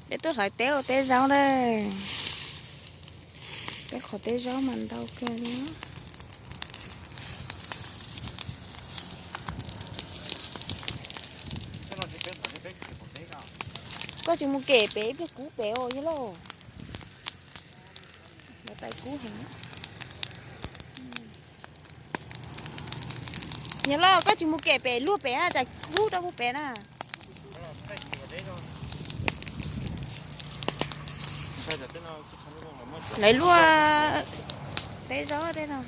Peb tuaj hlais teb ua teb zaub na. Peb qhov teb zaub mas ntau kawg li. Koj tsis mus kem pem ib pliag kub pem os yawg lauj. Lawv tais kub heev. Yawg lauj, koj tsis mus kem pem luag pem na, tsam kub rau puag pem na. Lawv luaj teb zaub tej no.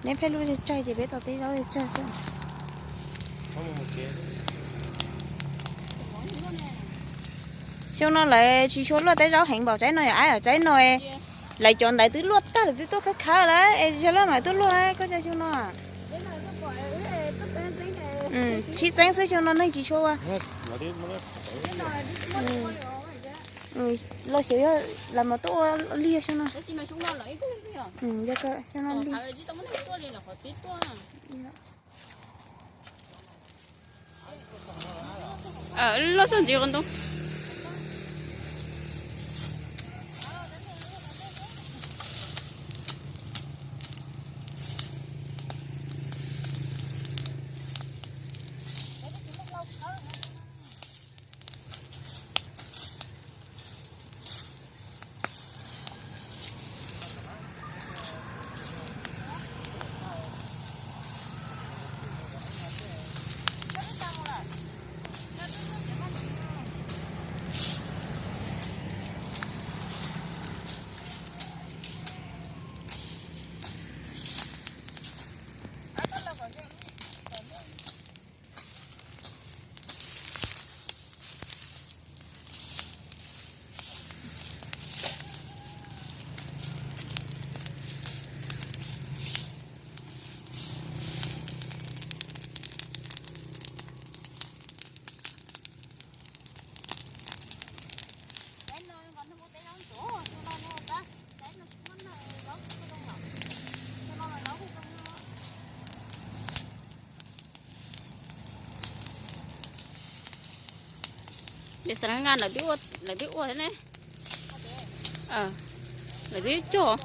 Neb pheej luaj tsawg ces peb tau teb zaub tsawg xwb. Xyoo no lawv tsis tshua luaj teb zaub heev npaum tsaib no, yog ab yog tsaib no lawv cov ntawd twb luaj tag lawm, twb tuaj khawb khawb lawm es yog lawv mam tuaj luaj koj cov xyoo no. Sib txeeb xwb, xyoo no neeg tsis tshua ua. Los xyov yog los mas tuaj ua lig xyoo no. Xyoo no lig. Loj xwb ntsis qos ntoo. Ces xav nqa lawv twb ua thiab ne. Lawv twb cog.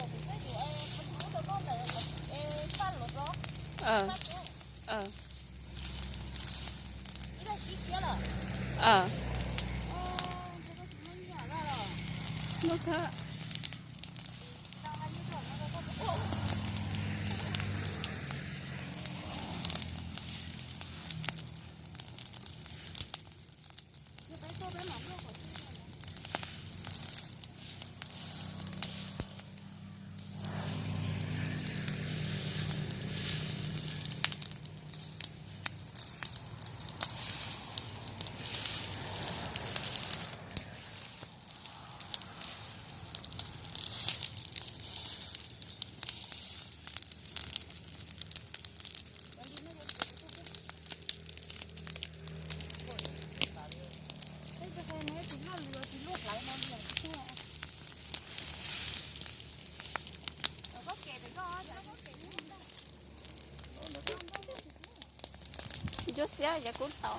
Ntsuab xiab yog kub tau.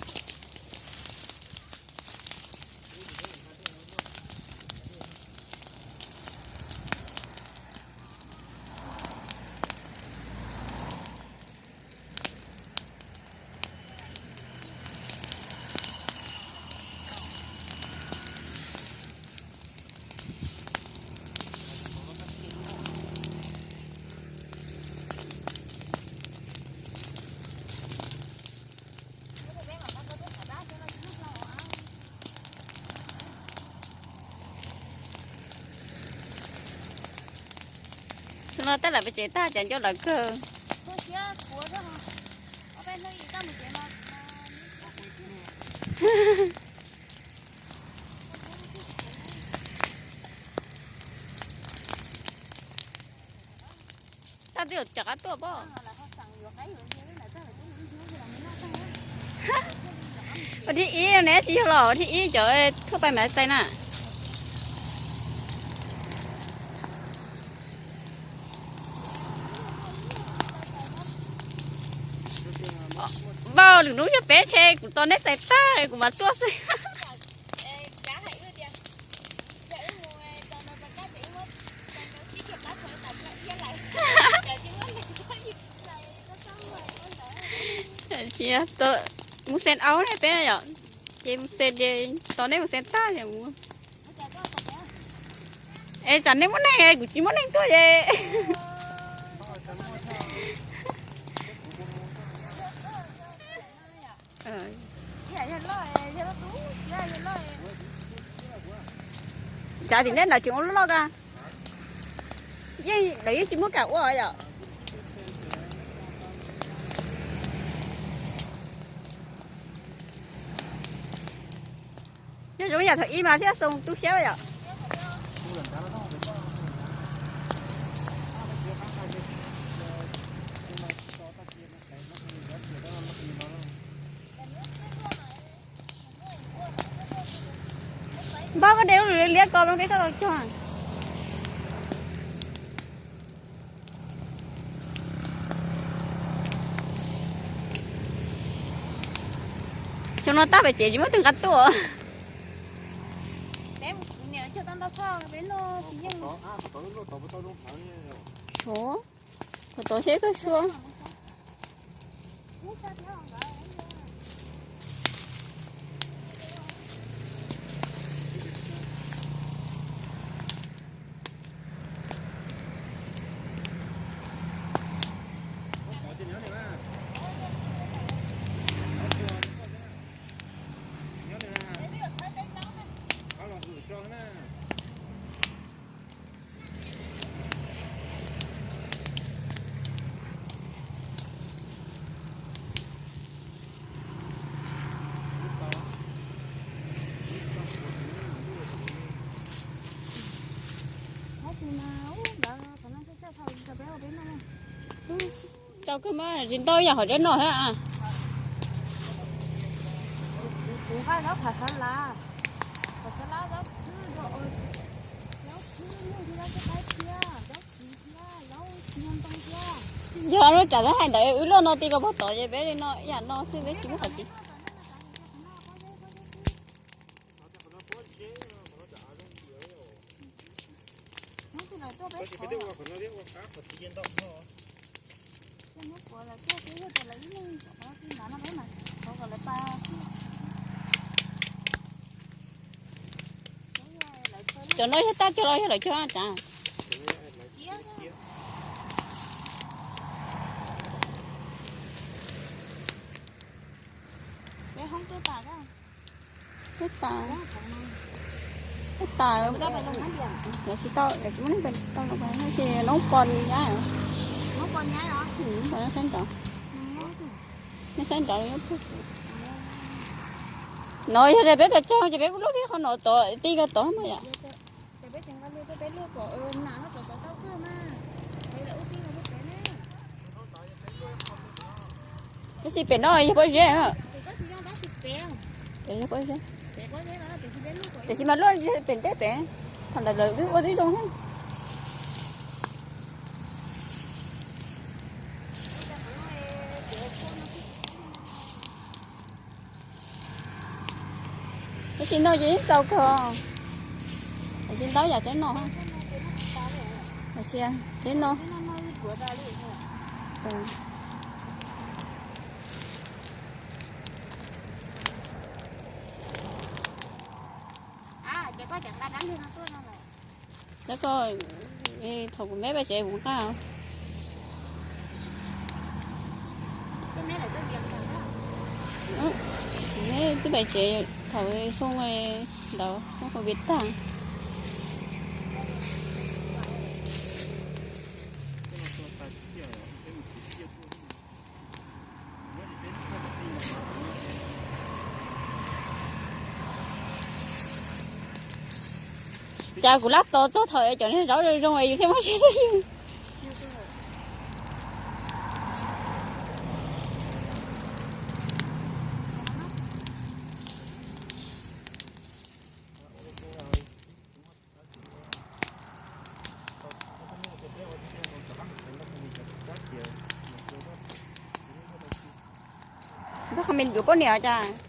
Xyoo no tab lawv pes tsev tag cas nco lawv kawg. Tab twb yuav rov qab tuaj pob. Ua thib ib ne, tsis yog los ua thib ib cov thuaj pais mas txais na. Npauj, lwm hnub yog peb ntshe kuv tos neb txais tag kuv mam tuaj xwb. Mus xees aub ne peb yom, ces mus xees, tos nej mus xees tag es mus. Es tsam nej muaj neeg, kuv tsis muaj neeg tuaj es. Tsav tim nej nram tseem ua loj loj ko. Yeej lawv yeej tsis muab kam ua yom. Nyob zoo yam thaum ub mas thiaj xoo tu siab yom. Npauj, koj de lub lwm liab ko rau peb koj tau cog. Xyoo no tab pem tsev tsis muaj tus nqa tuaj. Qhov tod seb koj suab. Tau kawg mas tsis ntau yam hom tsev no thiab. Kuv nqa zaub qhov xav lav, qhov xav lav, zaub txhwb, zaub txhwb nyuj thiab, zaub txhwb qaib thiab, zaub txiv thiab, zaub txiv ntoo thiab. Yog lub tsam lawv hais ntawd wb luaj no ti ko puag tod ces peb li no ib yam no xwb peb tsis muaj qhov txiv. Cov no yog tab cog los yog lawv cog na tsav? Twb tas, twb tas, lawv tsis tau, lawv tsis muaj neeg tau los tab sis noob pos nyab, pos saib nrad, nej saib nrad. No yog tias peb tas cog ces peb lub thiab qhov no tod ti ko tod mas yom. Tab sis pem no yog pob zeb, pem yog pob zeb, tiam sis mas luaj pem ntej pem, thaum ntawd lawv wb ua twb zoo thiab. Tab sis no ces yeej txaus kawg, tab sis ntau yam tseeb no, tab sis tseeb no. Tab ko, thaum kuv me pais tsev kuv nqa. Kuv me twb pais tsev thaum xyoo ntawd xyoo COVID tag. Cas kuv lab tos txog thaum cov niag zaub zoo zoo es yus thiaj muaj siab rau yus. Ntxuav qhov me nyuam poj niam cas?